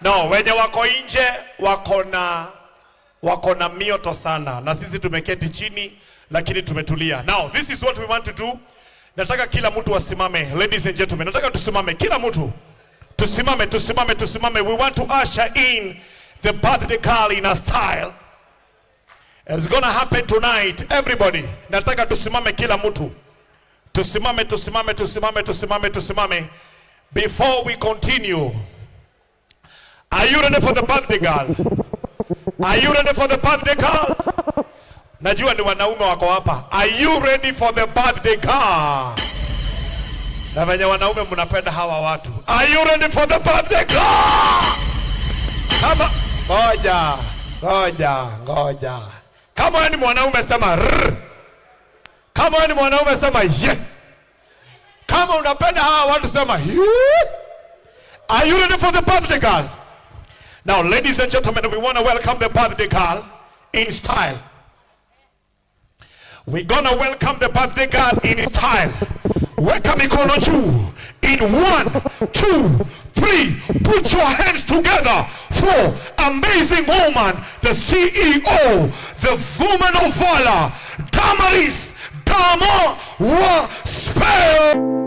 No, wenye wako nje wako na mioto sana, na sisi tumeketi chini lakini tumetulia. Now this is what we want to do. Nataka kila mtu asimame, ladies and gentlemen, nataka tusimame, kila mtu tusimame, tusimame, tusimame. We want to usher in the birthday girl in a style. It's gonna happen tonight. Everybody, nataka tusimame, kila mtu tusimame, tusimame, tusimame, tusimame, tusimame. Before we continue, are you ready for the birthday girl? Are you ready for the birthday girl? Najua ni wanaume wako hapa. Are you ready for the birthday girl? Na venye wanaume mnapenda hawa watu. Are you ready for the birthday girl? Kama ngoja, ngoja, ngoja. Kama wewe ni mwanaume, sema rrr. Kama wewe ni mwanaume, sema ye. Kama unapenda hawa watu, sema hi. Are you ready for the birthday girl? Now, ladies and gentlemen, we want to welcome the birthday girl in style. We're gonna welcome the birthday girl in style. Weka mikono juu. In one, two, three. Put your hands together for amazing woman, the CEO, the woman of valor, Damaris Dama Wa Spell.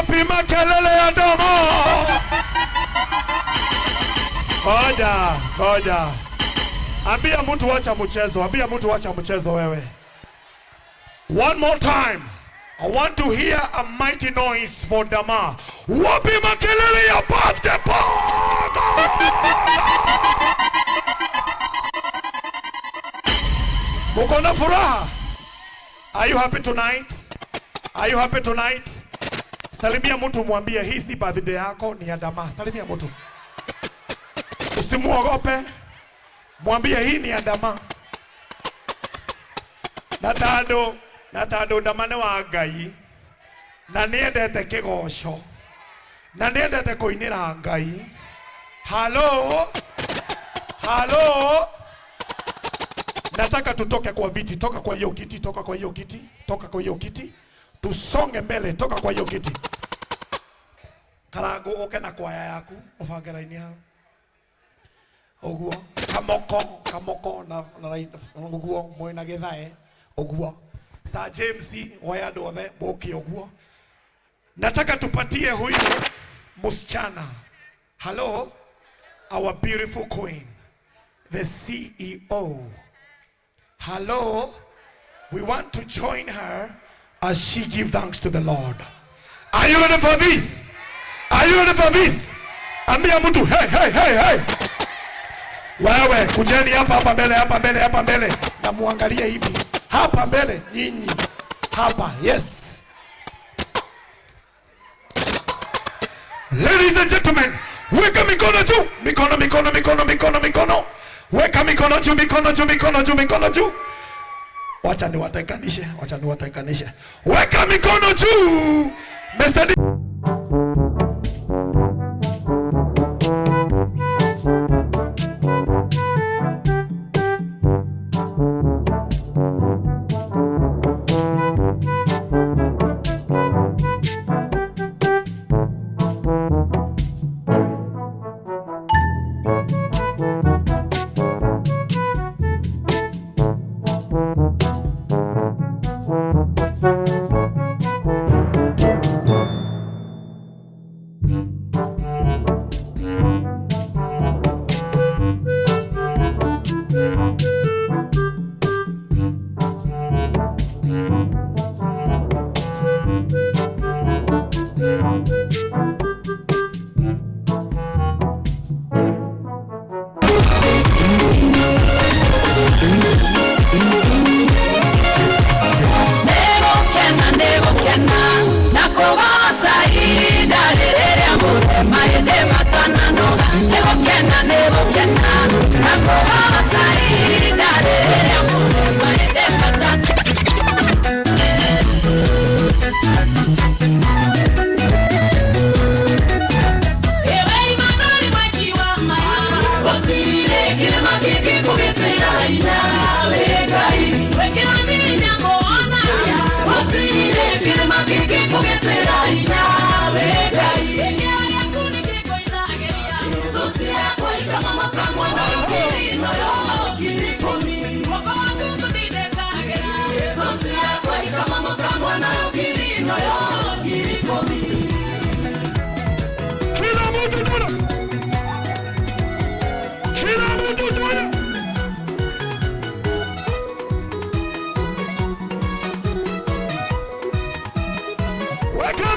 Wapi makelele ya domo? Ngoja, ngoja. Ambia mtu wacha mchezo, ambia mtu wacha mchezo wewe. One more time. I want to hear a mighty noise for Dama. Wapi makelele ya birthday party? Muko na furaha? Are you happy tonight? Are you happy tonight? Salimia mtu mwambie hii si birthday yako, ni ya Dama. Salimia mtu. Usimuogope. Mwambie hii ni ya Dama. Na tondũ Dama nĩ wa Ngai na nĩendete kĩgoco na nĩendete kũinĩra Ngai. Halo, halo. Nataka tutoke kwa viti, toka kwa hiyo kiti, toka kwa hiyo kiti, toka kwa hiyo kiti, tusonge mbele, toka kwa hiyo kiti. Karangu uke na kwaya yaku, ubange raini hau. Ũguo, kamoko, kamoko na ũguo mwĩna gĩthae, ũguo. Sir James woya andũ othe mũke ũguo. Nataka tupatie huyu msichana. Hello, our beautiful queen, the CEO. Hello, we want to join her as she give thanks to the Lord. Are you ready for this? Are you ready for this? Ambia mtu hey, hey, hey, hey. Wewe kujeni hapa hapa mbele, hapa mbele, hapa mbele, na muangalie hivi hapa mbele, nyinyi hapa, yes. Ladies and gentlemen, weka mikono juu, mikono, mikono, mikono, mikono, mikono. Weka mikono juu, mikono juu, mikono juu, mikono juu. Wacha niwatenganishe, wacha niwatenganishe. Weka mikono juu. Mr. D. Nĩgũkena, nĩgũkena na kũgoca ihinda rĩrĩa mũrema hĩndĩ matananoga. Nĩgũkena, nĩgũkena na kũgoca ihinda rĩrĩa mũrema hĩndĩ matana. Ewe Imanoli mwaki wa maya, gũtirĩ kĩrĩma kĩngĩkũgitĩra hinya wĩ Ngai. Wĩkĩra hinya mũona, gũtirĩ kĩrĩma kĩngĩkũgitĩra hinya wĩ Ngai. Gĩkĩra gĩaku nĩkĩngũithagĩria. Thũ ciakwa ikamamoka mwana 10,000 10,000. Guoko gwaku kũtindĩkagĩra. Thũ ciakwa ikamamoka mwana 10,000 10,000. Kila mtu tuna. Kila mtu tuna. Weka